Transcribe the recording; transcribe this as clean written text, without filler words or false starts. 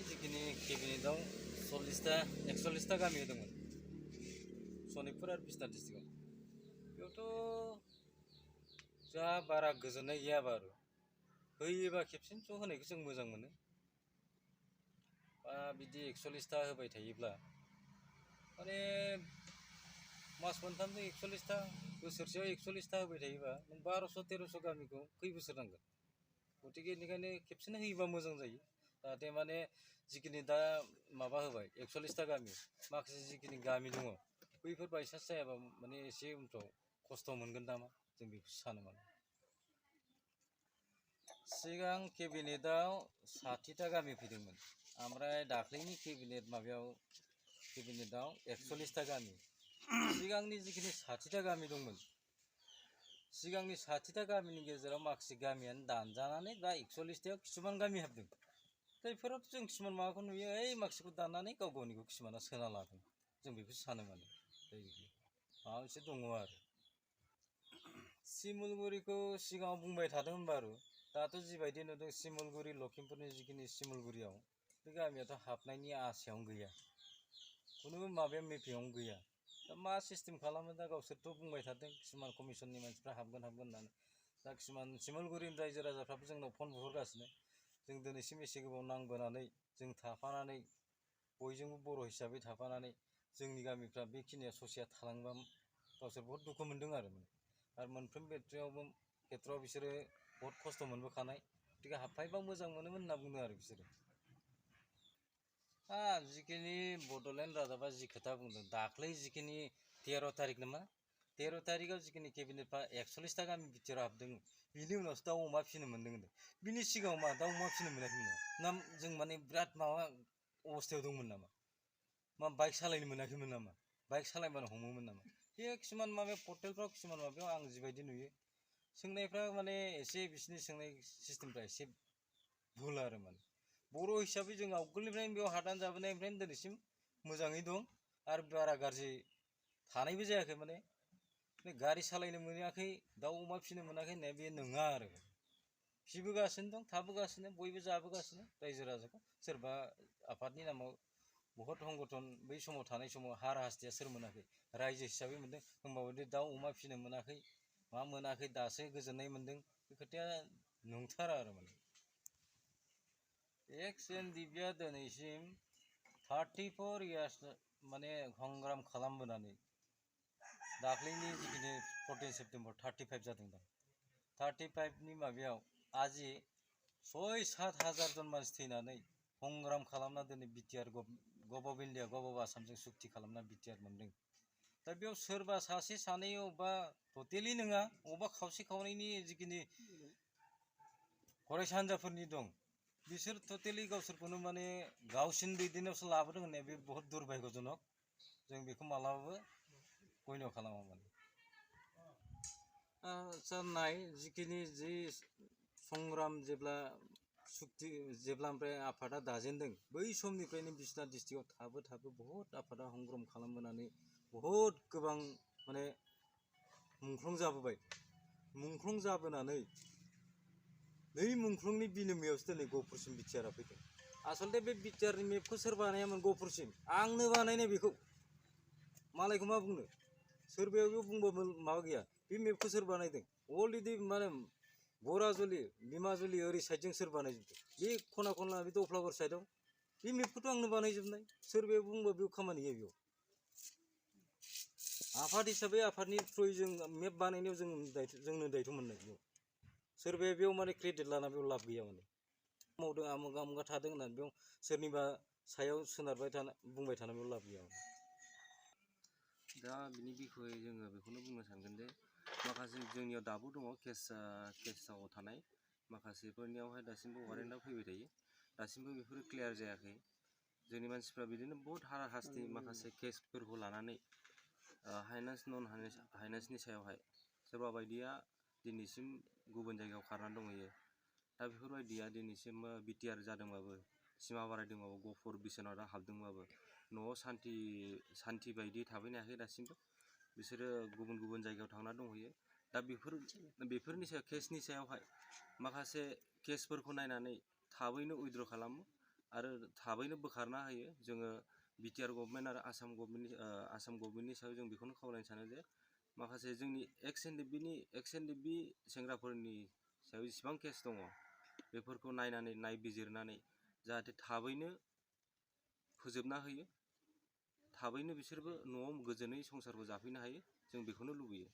जिखिनि केबिनेटआव 41टा गामि होदोंमोन सनितपुर आरो बिसनाथ डिस्ट्रिक्टआव बेयावथ' जा बारा गोजोननाय गैया आरो होयोबा खेबसेनो ज' होनायखौ जों मोजां मोनो बा बिदि 41टा होबाय थायोब्ला माने मास मोनथामजों 41टा बोसोरसेयाव 41टा होबाय थायोबा नों 1200-1300 गामिखौ खै बोसोर नांगोन गतिके बेनिखायनो खेबसेनो होयोबा मोजां जायो जाहाथे माने जिखिनि दा माबा होबाय 41टा गामि माखासे जिखिनि गामि दङ बैफोर बायसान्स जायाबा माने एसे उनफ्राव खस्थ' मोनगोन नामा जों बेखौ सानो माने सिगां केबिनेटआव 60टा गामि फैदोंमोन ओमफ्राय दाख्लैनि केबिनेटआव 41टा गामि सिगांनि जिखिनि 60टा गामि दंमोन सिगांनि 60टा गामिनि गेजेराव माखासे गामियानो दानजानानै दा 41टायाव किसुमान गामि हाबदों बैफोराव जों किसुमान माबाखौ नुयो ओइ माखासेखौ दाननानै गाव गावनिखौ किसुमाना सोना लादों जों बेखौसो सानो माने माबा मोनसे दङ आरो सिमुलगुरिखौ सिगाङाव बुंबाय थादोंमोन बारु दाथ' जिबायदि नुदों सिमुलगुरि लखिमपुरनि जिखिनि सिमुलगुरियाव बे गामियाथ' हाबनायनि आसायावनो गैया खुनु माबाया मेपिङावनो गैया दा मा सिस्टेम खालामो दा गावसोरथ' बुंबाय थादों किसुमान कमिसननि मानसिफ्रा हाबगोन होननानै दा किसुमान सिमुलगुरिनि रायजो राजाफ्राबो जोंनाव फन बुहरगासिनो जों दिनैसिम एसे गोबाव नांबोनानै जों थाफानानै बयजोंबो बर' हिसाबै थाफानानै जोंनि गामिफ्रा बेखिनिया ससेया थालांबा गावसोर बहुत दुखु मोनदों आरो मोनफ्रोम खेथ्रआव बिसोरो बहुत खस्थ' मोनबोखानाय गतिके हाबफायोबा मोजां मोनोमोन होनना बुंदों आरो बिसोरो जिखिनि बड'लेण्ड रादाबा जि खोथा बुंदों दाख्लै जिखिनि 13 तारिख नामा 13 तारिखआव जिखिनि केबिनेटफ्रा 41टा गामि बिटिआर हाबदों बिनि उनावसो दाउ अमा फिसिनो मोनदों होनदों बिनि सिगाङाव मा दाउ अमा फिसिनो मोनाखैमोन ना जों माने बिराद माबा अबस्थायाव दंमोन नामा मा बाइक सालायनो मोनाखैमोन नामा बाइक सालायबानो हमोमोन नामा बे किसुमान माबायाव पर्टेलफ्राव किसुमान माबायाव आं जिबायदि नुयो सोंनायफ्रा माने एसे बिसिनि सोंनाय सिस्टेमफ्रा एसे भुल आरो माने बर' हिसाबै जों आवगोलनिफ्रायनो बेयाव हादान जाबोनायनिफ्रायनो दिनैसिम मोजाङै दं आरो बारा गाज्रि थानायबो जायाखै माने गारि सालायनो मोनाखै दाउ अमा फिसिनो मोनाखै होननाया बे नङा आरो फिसिबोगासिनो दं थाबोगासिनो बयबो जाबोगासिनो रायजो राजाखौ सोरबा आफादनि नामाव बहुत संगठन बै समाव थानाय समाव हार हास्टिया सोर मोनाखै रायजो हिसाबै मोनदों होमबाबो दाउ अमा फिसिनो मोनाखै मा मोनाखै दासो गोजोननाय मोनदों बे खोथाया नंथारा आरो माने एक्स-एन-डि-पिआ दिनैसिम 34 इयार्स माने संग्राम खालामबोनानै दाख्लैनि जिखिनि 14 सेप्तेम्बर 35 जादों दा 35नि माबायाव आजि 6-7 हाजार जन मानसि थैनानै संग्राम खालामना दिनै BTR gov of India gov of आसामजों सुक्ति खालामना बिटिआर मोनदों दा बेयाव सोरबा सासे सानै अबेबा टटेलि नङा अबेबा खावसे खावनैनि जिखिनि फरायसा हान्जाफोरनि दं बिसोर टटेलि गावसोरखौनो माने गावसिनि दैदेननायावसो लाबोदों होननाया बे बहुत दुर्भाग्यजनक जों बेखौ मालाबाबो गयन' खालामा माने आच्चा नाय जिखिनि जि संग्राम जेब्ला ओमफ्राय आफादा दाजेनदों बै समनिफ्रायनो बिसनाथ डिस्ट्रिक्टआव थाबो बहुत आफादा संग्राम खालामबोनानै बहुत गोबां माने मुंख्लं जाबोनानै नै मुंख्लंनि बिनिमयावसो दिनै गहपुरसिम बिटिआरआ फैदों आसलथे बे बिटिआरनि मेपखौ सोर बानायामोन गहपुरसिम आंनो बानायनाय बेखौ मालायखौ मा बुंनो सोरबायाव बुंबाबो माबा गैया बे मेपखौ सोर बानायदों अलरेडि माने बराजुलि बिमाजुलि ओरै साइडजों सोर बानायजोबदों बे खना खनला बे दफ्लागर साइडआव बे मेपखौथ' आंनो बानायजोबनाय सोरबाया बुंबा बेयाव खामानि गैया बेयाव आफाद हिसाबै आफादनि थ्रुयै जों मेप बानायनायाव जोंनो दायथ' मोननाय बेयाव सोरबाया बेयाव माने क्रेडिट लाना बेयाव लाब गैया माने मावदों आमुगा थादों होननानै बेयाव सोरनिबा सायाव बुंबाय थाना बेयाव लाब गैया दा बिनि बिखय जोङो बेखौनो बुंनो सानगोन जे माखासे जोंनियाव दाबो दङ केसाव थानाय माखासेफोरनियावहाय दासिमबो वारेन्टआ फैबाय थायो दासिमबो बेफोरो क्लियार जायाखै जोंनि मानसिफ्रा बिदिनो बहुत हाराहास्ति माखासे केसफोरखौ लानानै हाइनास नन हाइनासनि सायावहाय सोरबा बायदिया दिनैसिम गुबुन जायगायाव खारनानै दंहैयो दा बेफोरबायदिया दिनैसिम बिटिआर जादोंबाबो सिमा बारायदोंबाबो गहपुर बिश्वनाथआ हाबदोंबाबो न'आव सान्थि बायदि थाफैनो हायाखै दासिमबो बिसोरो गुबुन जायगायाव थांना दंहैयो दा बेफोरनि सायाव केसनि सायावहाय माखासे केसफोरखौ नायनानै थाबैनो उइद्र' खालामो आरो थाबैनो बोखारना होयो। जोङो बिटिआर गभर्नमेन्ट आरो आसाम गभर्नमेन्टनि सायाव जों बेखौनो खावलायनो सानो जे माखासे जोंनि एक्स एनडिएफबि सेंग्राफोरनि सायाव जेसेबां केस दङ बेफोरखौ नायबिजिरनानै जाहाथे थाबैनो फोजोबना होयो, थाबैनो बिसोरबो न'आव गोजोनै संसारखौ जाफैनो हायो, जों बेखौनो लुबैयो।